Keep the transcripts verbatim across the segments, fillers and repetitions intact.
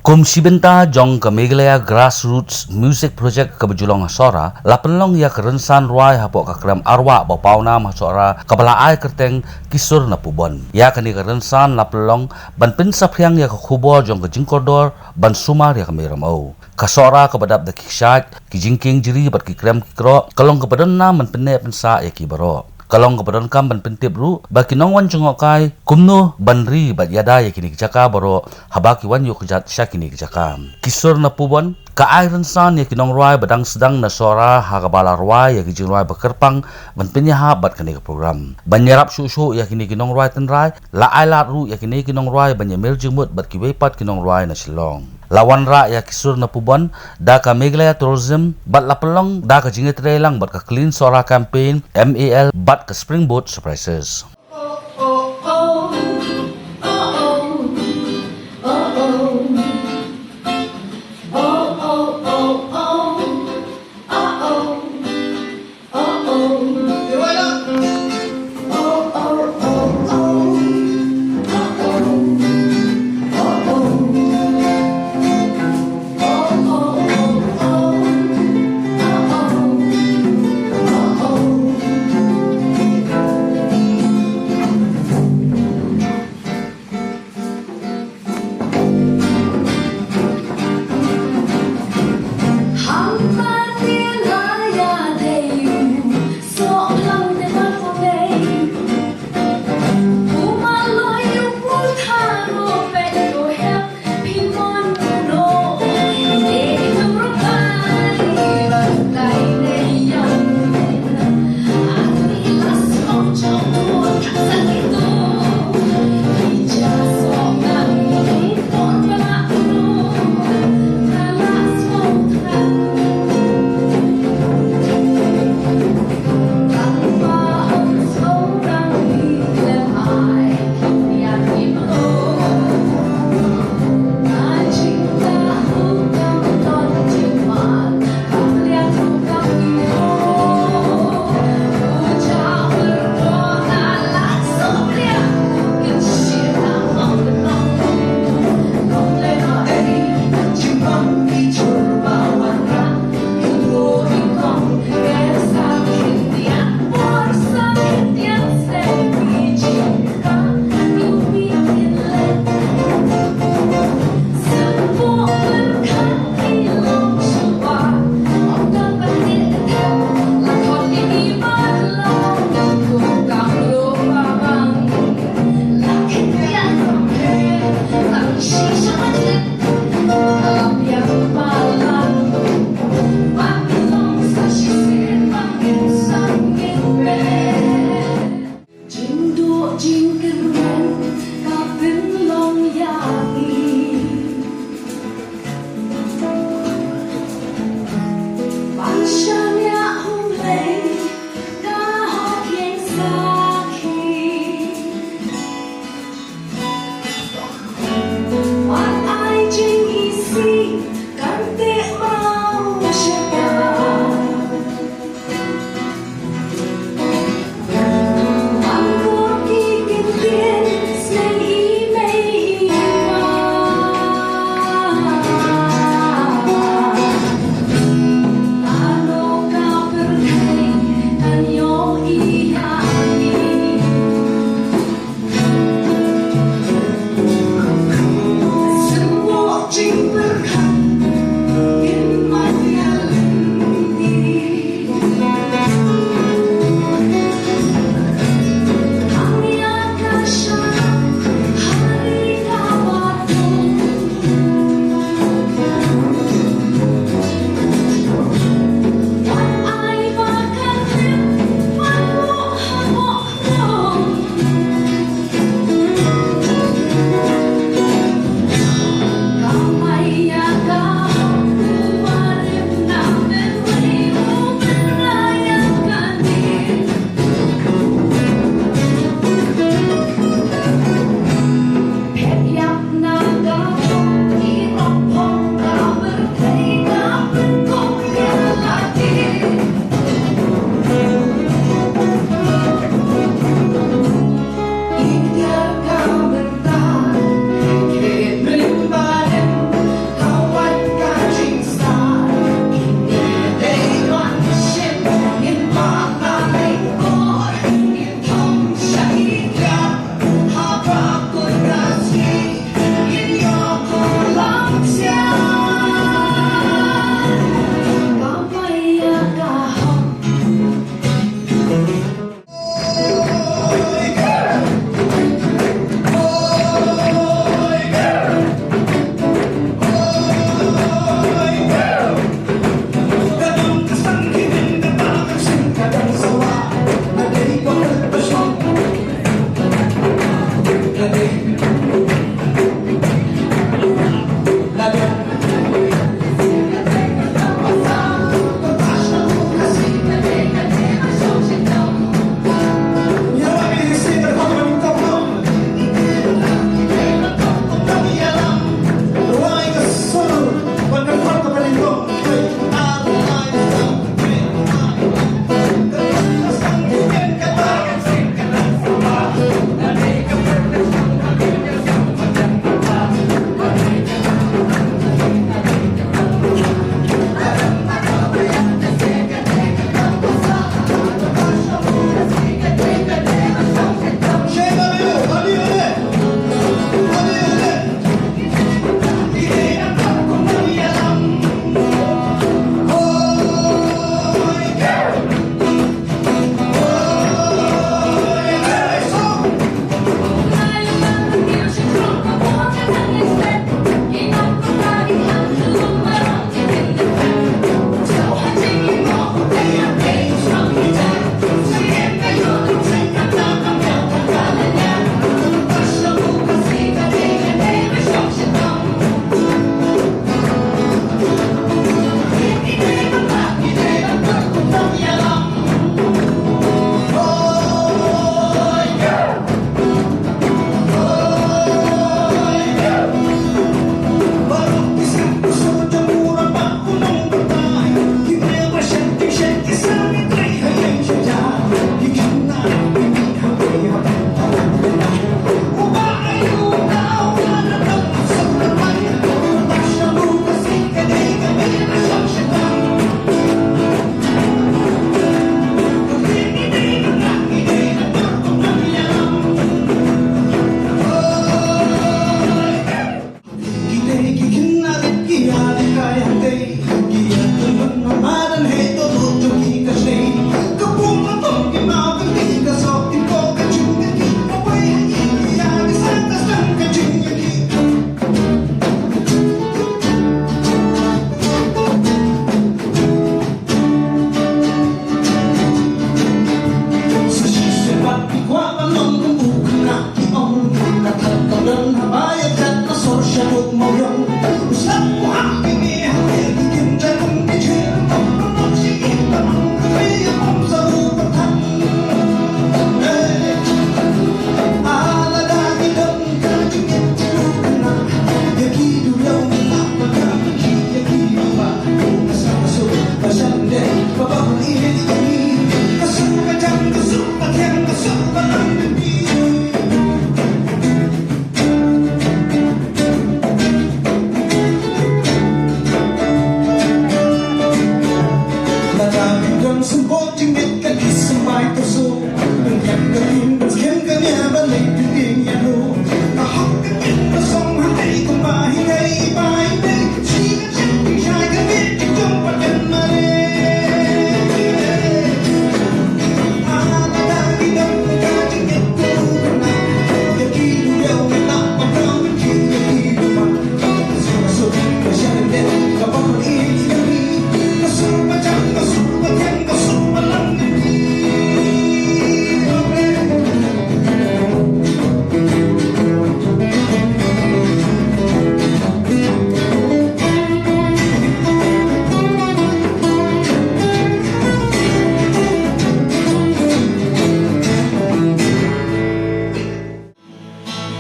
Kum shi bynta jong ka Meghalaya Grassroots Music Project kaba ju long ha Sohra, la pynlong ïa ka rynsan rwai hapoh ka krem arwah ba pawnam ha Sohra kaba la ai kyrteng Ki Sur na Pubon. Ïa kane ka rynsan la pynlong ban pynsaphriang ïa ka khubor jong ka jingkordor ban sumar ïa ka Mei Ramew. Ka Sohra kaba dap da ki kshaid, ki jingkieng jri bad ki krem ki kroh, ka long kaba don nam ban pynneh pynsah ïa ki baroh. Ka long kaba donkam ban pyntip ruh ba ki nongwan jngohkai kumno ban ri bad ïada ïa kine ki jaka baroh haba ki wan ïuh kjat sha kine ki jaka. Ki Sur na Pubon ka ai rynsan ïa ki nongrwai ba dang sdang na Sohra ha kaba la rwai ïa ki jingrwai ba kyrpang ban pynïahap bad kane ka program. Ban ïarap shuh shuh ïa kine ki nongrwai tynrai, la ai lad ruh ïa kine ki nongrwai ban ïamir jingmut bad kiwei pat ki nongrwai na Shillong. La wanrah ïa Ki Sur na Pubon da ka Meghalaya Tourism bad la pynlong da ka jingïatreilang bad ka Clean Sohra Campaign, M A L bad ka Springboard Surprises.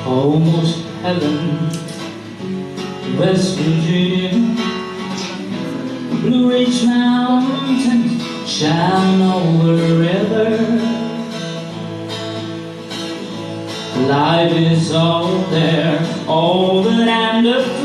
Almost heaven, West Virginia, Blue Ridge Mountains, Shenandoah River. Life is all there, all that and the